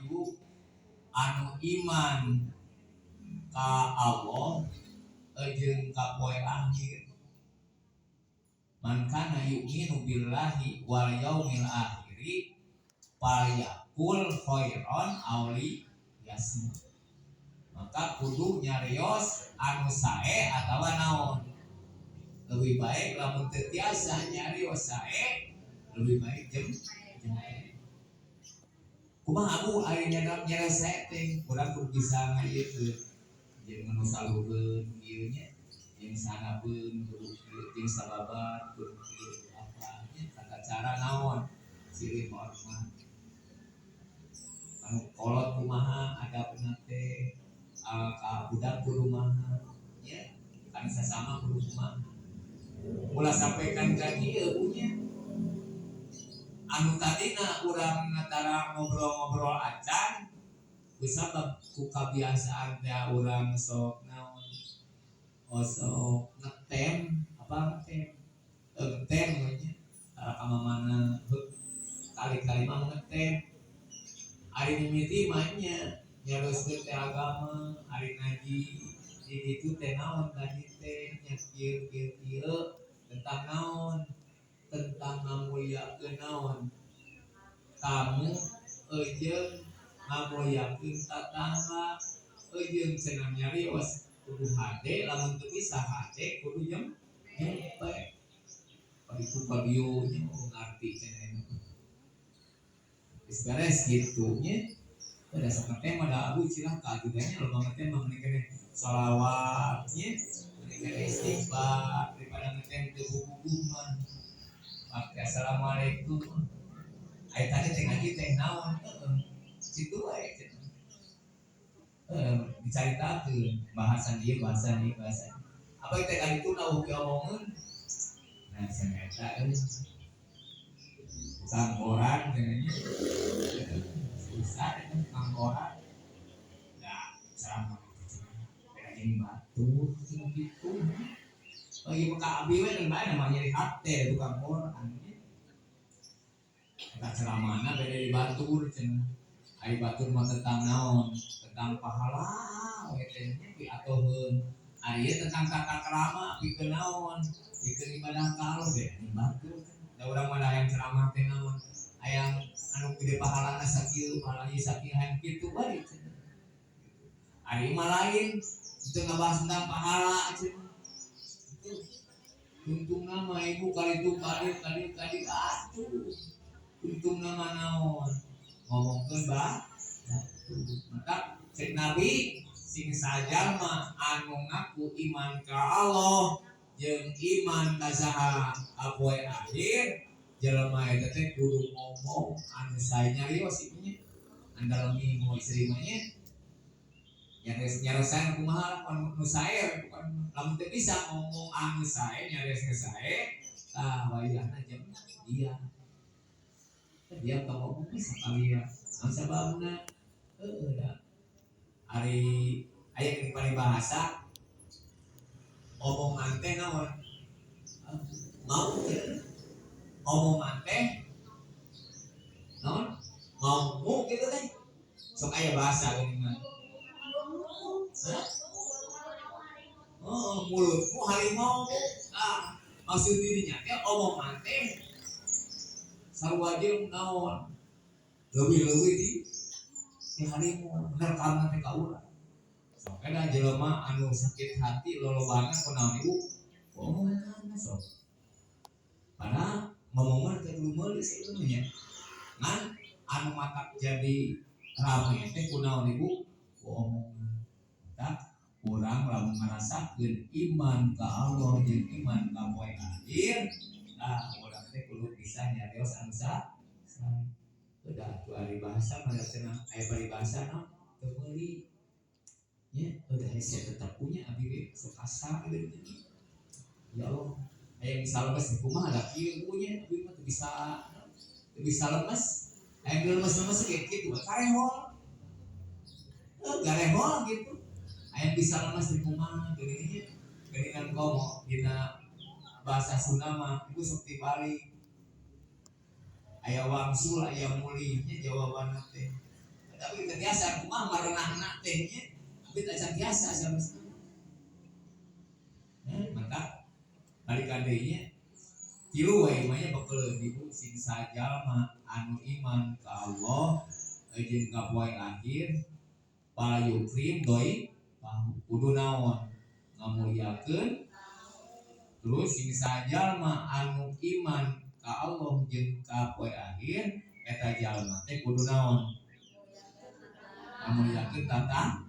Ibu, anu iman ka Allah jeung ka poe akhir. Man kana yu'minu billahi wal yaumil akhiri falyaqul khairan aw liyasmut. Maka kudu nyarios anu sae atawa naon. Lebih baik lamun teu tiasa nyarios sae, lebih baik jempe. Kumaha, Abu, ari nyarios sae teh? Urang kudu bisa ngayekeun jeung anu saluheun ieu nya, jeung sanabeun kudu kieu, jeung sababar kudu kieu, apa nya, tata cara naon, silih hormat. Anu kolot kumaha adabna teh, ka budak kudu kumaha nya, kan sasama kudu kumaha. Ulah sampai kan ka kieu punya anu tadina urang tara ngobrol-ngobrol acan, kusabab ku kabiasaan teh urang sok naon, oh, sok ngetem, apa ngetem, ngetem nya, tara ka mana, kali-kali mah ngetem. Ari mimiti mah nya nyarioskeun teh agama, ari ngaji di ditu teh naon tadi teh nya, kieu kieu kieu, tentang naon, tentang ngamuliakeun naon, tamu jeung ngamuliakeun tatangga, jeung cenah nyarios kudu hade, lamun teu bisa hade kudu jempe. Itu ka dieu nya ngarti cenah, geus beres gitu nya. Pada sok ngetem ada abu cilaka atuh nya, loba ngetem mah mending keneh sholawat nya, mending keneh istighfar daripada ngetem teu puguh mah. Pake assalamualaikum. Aya tadi teh ngaji teh naon, heeh, situ wae cenah. Heeh, dicaritakeun bahasan ieu, bahasan ieu, bahasan. Apa teh kali itu na diomongeun. Nah, cenah eta euy. Tukang koran cenah. Susah eta tukang koran. Da ceramah cenah. Beda jeung batur cenah kitu. Oh ieu mah ka abi we bae mah nyeri hate tukang koran. Eta ceramahna beda di batur cenah. Ari batur mah tentang naon? Tentang pahala we teh nya piatoheun. Ari ieu tentang tata krama pikeun naon? Pikeun ibadah ka Allah, beda di batur. Da urang mah hayang ceramah teh naon? Hayang anu gede pahalana sakieu, pahala ieu sakieu, hayang kitu wae cenah. Ari mah lain, itu ngabahas tentang pahala cenah. Untungna mah ibu kali itu kali kali kali atuh. Untungna mah naon? Ngomongkeun bah. Maka cek Nabi, sing sajalma anu ngaku iman ka Allah jeung iman ka saha, ka poe akhir, jelema eta teh kudu ngomong anu sae, nyarios ieu nya. Andalami mau istri mah nya. Nyarios nyariosan kumaha nu sae, bukan lamun teu bisa ngomong anu sae, nyarios nu sae, tah wayahna jam dia. Dia tong ngomong bisa kali ya. Naon sababna? Heueuh da. Ari aya di paribahasa omongan teh naon? Mau teu? Omongan teh naon? Mau gitu teh. Sok aya bahasa geuning mah. Hah? Oh, mulutmu harimau. Ah, maksud dirinya teh omongan teh sarua jeung naon? Leuwih-leuwih di harimau nerkam teh ka urang. Sok ada jelema anu sakit hati lolobana kunaon, Ibu? Omongan sok. Padahal ngomong teh kudu meuli sebenarnya. Ngan anu matak jadi rame teh kunaon, Ibu? Ku omongan. Tah urang lamun ngarasakeun iman ka Allah jeung iman ka poe akhir, nah urang teh kudu bisa nyarios anu sae. Udah atuh ari bahasa mah cenah aya paribasa naon? Teu meuli. Nya, udah hese tetap punya abi ge sok kasar gitu. Ya Allah, aya bisa lemes teh kumaha, da kieu punya abi mah teu bisa, teu bisa lemes. Aya lemes-lemes ge kitu karehol. Heuh, garehol gitu. Aya bisa lemes teh kumaha geuning nya. Geuningan komo dina bahasa Sunda mah ibu sok dibalik. Aya wangsul, aya mulih nya jawabanna teh. Tapi teu tiasa kumaha marenahna teh nya, abi teh acan tiasa sama. Maka balik ka deui nya, tilu wae mah nya bekeleun ibu sing sajalma anu iman ka Allah jeung ka poe akhir falyukrim dhaifahu, kudu naon ngamuliakeun. Terus sing sajalma anu iman ka Allah jeung ka poe akhir eta jalma teh kudu naon ngamuliakeun tata.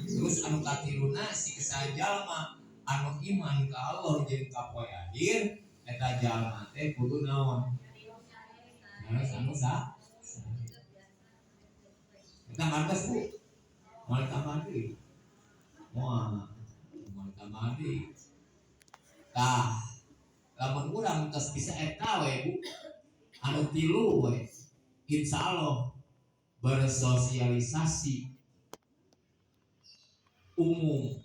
Terus anu katiluna sing sajalma anu iman ka Allah jeung ka poe akhir eta jalma teh kudu naon harus anu sa. Eta markas bu moal tambah deui, moal moal tambah deui. Tah lamun urang tos bisa eta we bu anu tilu we, insyaallah bersosialisasi umum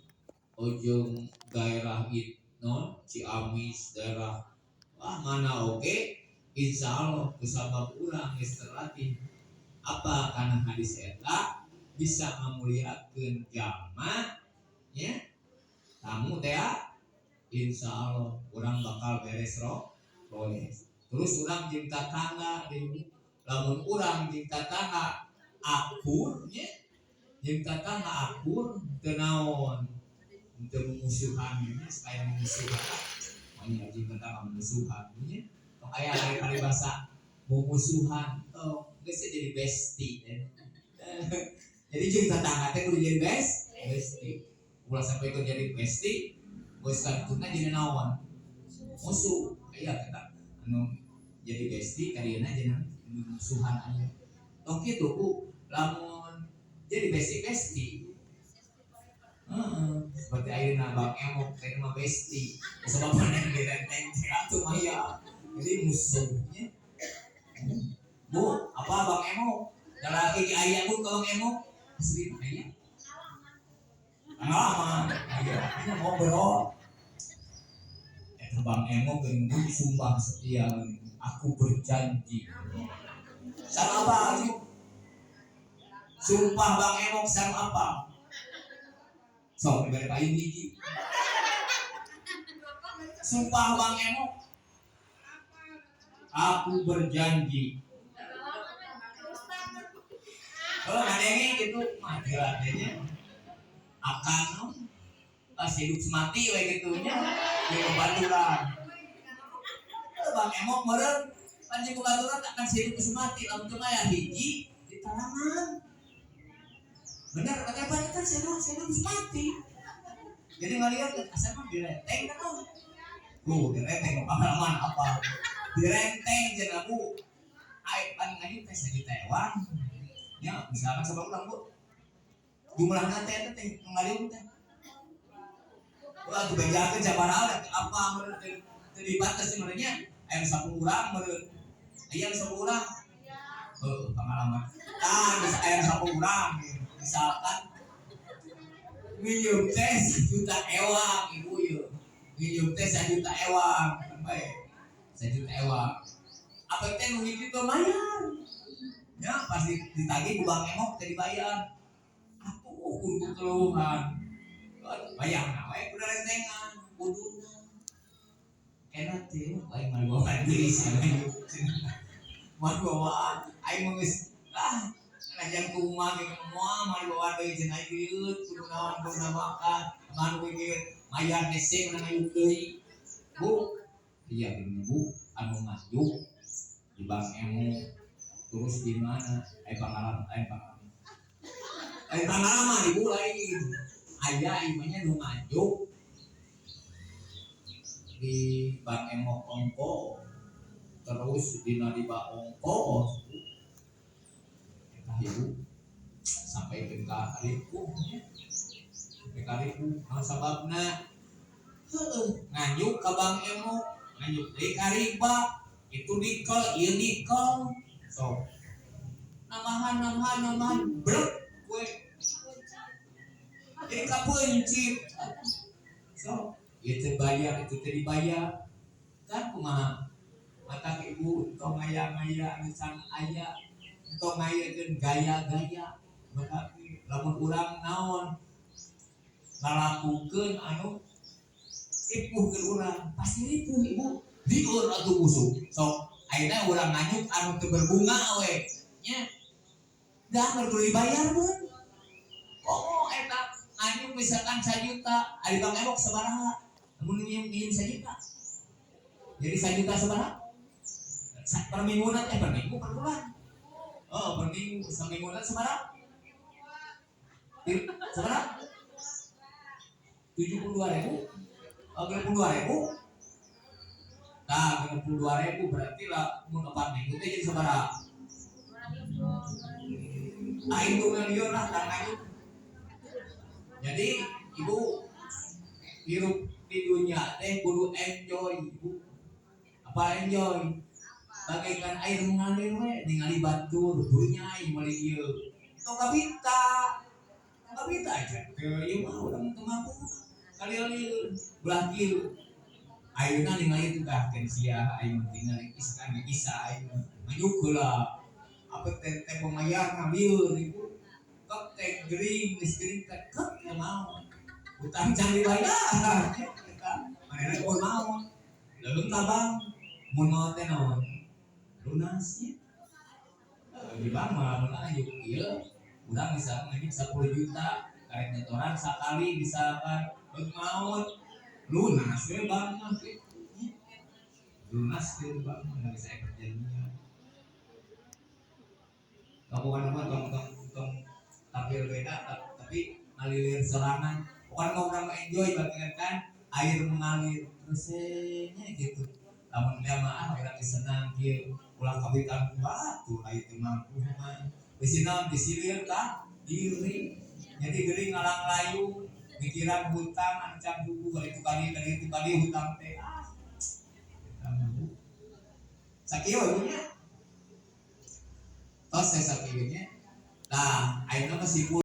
ujung daerah non Ciamis daerah wah mana oke, insyaallah kusabab urang geus terlatih apa karena hadis eta bisa ngamuliakeun jalma nya tamu teh, insyaallah urang bakal beres roh roes. Terus urang jeung tatangga deui, lamun urang jeung tatangga akur nya, jeung tatangga akur teu naon teu mumusuhan nya, supaya mumusuhan banyak jeung tetangga mumusuhan nya, tong aya paribasa mumusuhan, tong geus jadi bestie ya. Jadi jeung tetangga teh kudu jadi bestie, ulah sampai kudu jadi bestie geus katutna jadi naon musuh. Aya kita anu jadi bestie karieuna jadi musuhan aya, tong kitu bu. Lamun jadi bestie bestie. Heeh, seperti ayeuna Bang Emok teh mah bestie sebab mana direnteng teh atuh mah ya jadi musuhnya bu. Apa Bang Emok laki aya bu ka Bang Emok asli mah aya pengalaman aya ini ngobrol eta Bang Emok geuning bu sumpah setia aku berjanji sama apa sih? Sumpah Bang Emok sama apa? Sok dibere payung hiji. Sumpah Bang Emok aku berjanji. Oh, ngadenge gitu mah nya akan no, pas hidup semati we gitu nya di baturan. Oh, Bang Emok meureun panjang baturan akan hidup semati lamun teu mah hiji di talangan. Bener kata apa itu saya semati. Jadi ngalihat asal mah direnteng kan oh. Tuh direnteng pengalaman apa? Direnteng jeung aku. Ai paling ngaji teh sajuta ewang. Ya, misalkan sabab urang bu. Jumlahna teh eta teh ngaliung teh. Wah, tuh bejakeun sabaraha apa meureun teh teu dibatas sih meureunnya. Aya 10 urang meureun. Aya 10 urang. Heuh, pengalaman. Tah, geus aya 10 urang misalkan minjem teh 1 juta ewang ibu yeuh. Minjem teh 1 juta ewang, kan bae. 1 juta ewang. Apa teh nu hiji teh mayar. Ya, pas ditagih ku Bang Emok teh dibayar. Atuh kudu keluhan. Bayar we kudu rentengan, kuduna. Enak teh, aing mah bawaan deui sia. Mah bawaan, aing mah geus ah ngajan kumaha ge moal mah bawaan deui cenah aing rieut kudu naon kudu makan, man we mayar hese menang ngayuk deui. Bu, iya gini bu, anu nganjuk di Bang Emok terus di mana? Eh pengalaman, eh pengalaman. Eh pengalaman ibu lain. Aya imahnya nu nganjuk di Bang Emok ongko terus di Nadiba ongko eta ibu sampai ke kariku sampai kariku naon sababna heueuh nganjuk ka Bang Emok nganjuk deui ka Riba itu nikel ieu nikel sok nambahan nambahan nambahan brek we jadi kapencit sok ieu teh bayar itu teh dibayar kan kumaha mata ibu entong ngaya-ngaya anu can aya entong ngayakeun gaya-gaya. Bekaki lamun urang naon ngalakukeun anu ripuh ke urang, pasti ripuh, Ibu. Lieur atuh musuh. Sok ayeuna urang nganyuk anu teu berbunga we nya, dah kudu dibayar mun. Oh, eta nganyuk misalkan 1 juta, ari Bang Ewok sabaraha lamun nginjem 1 juta? Jadi 1 juta sabaraha per mingguan? Eh, per minggu, per bulan? Oh, per minggu. Semingguan sabaraha? Sabaraha? 72.000. Oh, 62.000. Nah, 62.000 berarti lah mun 4 minggu teh jadi sabaraha? Ah, itu miliar lah karena. Jadi Ibu, hirup di dunia teh kudu enjoy, Ibu. Apa enjoy? Bagaikan air mengalir we, ningali batur burnyai meuli ieu. Tong kabita. Tong kabita aja. Teu ieu mah urang teu mampu. Kali-kali belah kieu. Ayeuna ningali itu tah sia aing tinggal iskan bisa aing nganyuk heula. Apa teh teh pemayar lieur, Ibu. Kok teh gering, geus gering teh kek teu mau. Utang can dibayar. Manehna mun mau. Lalu ka bank, mun mau teh naon? Lunas nya. Di bank mah mun nganyuk ieu urang bisa nganyuk 10 juta, karek nyetoran sakali misalkan, beuk maot lunas we bank mah gitu. Lunas we bank mah, nggak bisa perjanjian. Kamu kan mah tong tong tong tampil beda, tapi ngalilir sorangan. Bukan mau orang enjoy bagaikan air mengalir terus nya gitu. Lamun dia mah, ah, urang senang kieu, ulah kawitan batu lah itu mampu mah. Bisi naon, bisi ka diri. Jadi gering ngalang layu mikiran hutang anu can buku kali itu kali kali itu kali hutang teh, ah. Eta mah, Bu. Sakieu nya. Tos saya sakieu nya. Nah, ayeuna mah simpul.